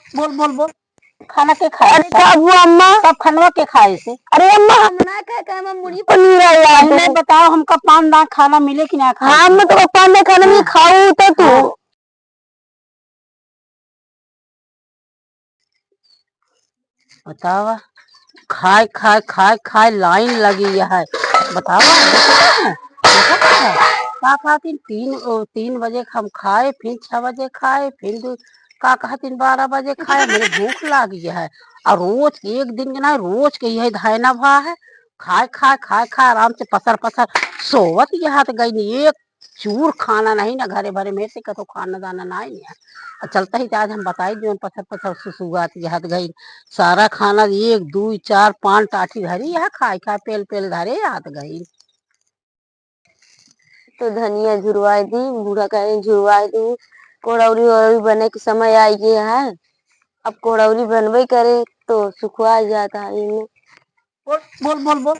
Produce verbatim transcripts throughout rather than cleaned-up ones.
बोल, बोल, बोल। खाना के खाए अरे सब? का हुआ अम्मा? सब खनवा के खाए से? अरे अम्मा, हम ना खाए, खाए में मुड़ी पनीर आया अरे है। नहीं बताओ, हमका पान दान खाना मिले कि ना खाए? हाँ, मैं तो पान दान खाना नहीं हाँ। खाऊ तो तू। हाँ। बतावा, खाए, खाए, खाए, खाए लाइन लगी है। बतावा, देखा है? देखा है? का कहतीन, तीन, ओ, तीन बजे हम खाए, फिर छह बजे खाए, फिर दू, का कहतीन, बारह बजे खाए, मेरे भूख लागी है। और रोज के, एक दिन के ना, रोज के यही धायना भा है। खाए, खाए, खाए, खाए, आराम से पसर, पसर सोवत यहाँ तो गई नहीं। एक चूर खाना नहीं ना घरे भरे में से कतो खाना दाना नहीं है। आ चलता ही तो आज हम बताई जौन पत्थर पत्थर सुसुगात जहत गई। सारा खाना एक, दुई, चार, पाँच टाठी धरी यहाँ खाए खाए पेल पेल धरे जहत गई। तो धनिया झुरवाए दी, बूढ़ा कहे झुरवाए दू, कोड़ौरी ओड़ौरी बने के समय आई गया है। अब कोड़ौरी बनबे करे तो सुखवा जाता है इनमें। बोल, बोल, बोल, बोल।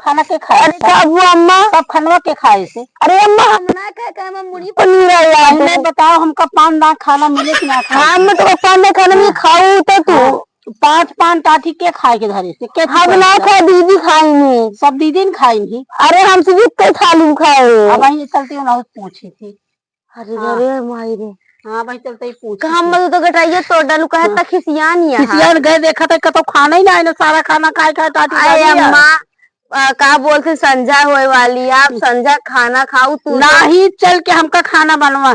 खाना के खाए अरे सब? का हुआ अम्मा? सब खनवा के खाए से? अरे अम्मा, हम ना खाए, खाए में मुड़ी पनीर आया है। नहीं बताओ, हमका पान दान खाना मिले कि ना खाए? हाँ, मैं तो पान दान खाना नहीं हाँ। खाऊ तो तू। हाँ। पाँच पान टाठी के खाए के धरे से? के हम ना खाए, दीदी खाई नहीं। सब दीदी ने खाई नहीं? अरे हमसे भी कई थाली में खाए। अब वहीं चलती हूँ ना, पूछी थी। अरे हाँ। अरे माई रे। हाँ भाई, चलते ही पूछ कहाँ के। मधु तो गटाइए तोड़ डालू, कहे हाँ। तक खिसियान यहाँ। खिसियान गए देखा था, कतो खाना ही ना आए ना, सारा खाना खाए खाए टाटी अरे डाली है। अम्मा, आ, का बोलते संझा होए वाली है, आप संझा खाना खाऊ तू तो। नाही चल के हमका खाना बनवा।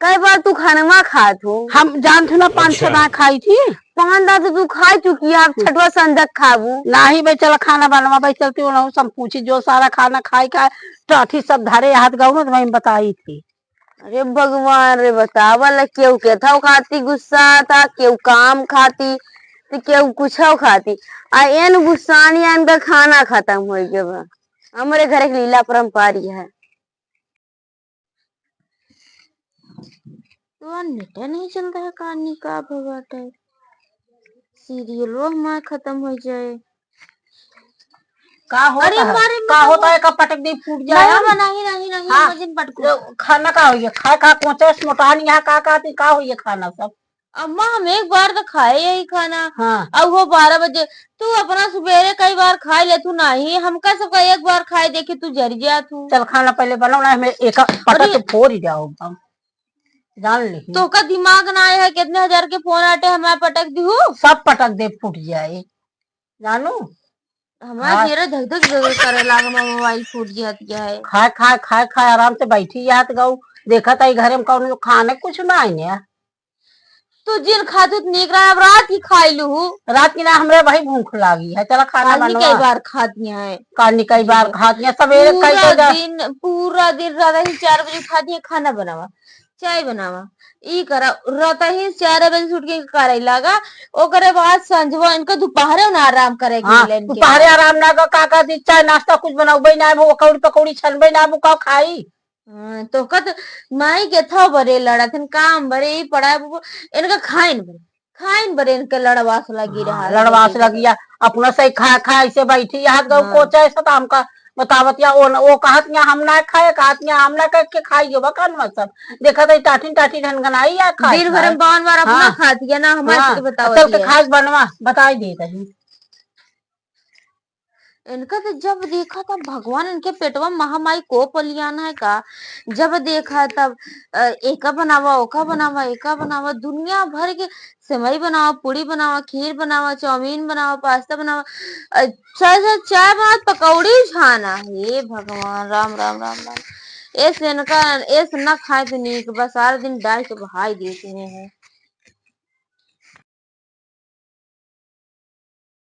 कई बार तू खानवा खात हो? हम जानत हो ना, पाँच अच्छा। छह दाना खाई थी। पाँच दाना तो तू खा चुकी है, अब छठवा संझा खाबू। नाही भाई, चल खाना बनवा भाई, चलती हूँ ना, हम पूछी जो सारा खाना खाई खाए, टाठी सब धरे हाथ गऊ ना, तो मैं बताई थी। अरे भगवान रे, बतावा ला, केहू के था खाती गुस्सा था, केहू काम खाती, तो केहू कुछ खाती। आ एन गुस्सानी एनका खाना खत्म हो गया बा। हमरे घर के लीला परंपरी है। तो नेट नहीं चलता है, कानी का भवाटे। सीरियलो हमार खत्म हो जाए। का होता अरे है? मारे का में होता तो है? का पटक दी फूट जाए नहीं, हम? नहीं, नहीं, नहीं, हाँ। मजिन पटकू। तो खाना का होइए? खा, खा, कोचस मोटान यहाँ का, का, का होइए खाना सब? अम्मा, हम एक बार तो खाए यही खाना। हाँ। अब वो बारह बजे, तू अपना सुबेरे कई बार खाए ले, तू नहीं, हमका सबका एक बार खाए देखे, तू जर गया तू। चल खाना पहले बनाओ ना, हमें एक पटक अरे। तो फोड़ ही जाओ हम। जान ली। तोहका दिमाग ना आए है, कितने हजार के फोन आटे हमारे पटक दिहू। सब पटक दे, फूट जाए, जानू। हमारे हाँ। चेहरा धक धक धक करे लागे, हमारा मोबाइल फूट जात गया है। खाए, खाए, खाए, खाए, आराम से बैठी जात गऊ। देखा था, ई घरे में कौनो खाने कुछ ना आइने। तू जिन खातू तो नीक रहा, अब रात की खाई लू। रात की ना, हमरे भाई भूख लागी है, चला खाना काल बनवा। कई बार खाती हैं। काल कई बार खाती हैं, सवेरे कई पूरा बजे? दिन, पूरा दिन रात ही चार बजे खाती हैं, खाना बनावा। चाय बनावा, ई करा, रतही चार बजे से उठ के करे लागा, ओकरे बाद संझवा इनका दोपहरे ना आराम करे के हाँ, मिले इनके दोपहरे बाद। आराम ना का, का, का दी, चाय नाश्ता कुछ बनौबे ना, वो कौड़ी पकौड़ी छनबे ना, वो का खाई? हाँ, तो कत माई के था बरे लड़त हन, काम बरे, ई पढ़ाई, वो इनका खाइन बरे। खाइन बरे इनके लड़वास लगी हाँ, रहा है, लड़वास लगी है। अपना सही खा, खा ऐसे बैठी, यहाँ गऊ हाँ। कोचा ऐसा तो हमका बतावत या, ओ, ओ कहत या हम ना खाए, कहत या हम ना करके खाई जो बकन में सब। देखत है टाठिन, टाठिन घनघनाई या खाए, दिन भर खाए। में बावन बार अपना हाँ। खात या ना, हमारे हाँ। से बतावत चल के या। खास बनवा, बताई दे रही। इनका तो जब देखा तब भगवान इनके पेटवा महामाई को पलियान है का, जब देखा तब, अ, एका बनावा, ओका बनावा, एका बनावा, दुनिया भर के सेवई बनावा, पूड़ी बनावा, खीर बनावा, चाउमीन बनावा, पास्ता बनावा, अ, चाय, चाय, चाय बनावा, पकौड़ी छाना। हे भगवान, राम, राम, राम, राम। एस इनका, एस ना खाए तो नीक बा, सारा दिन डाल के बहाई देते हैं।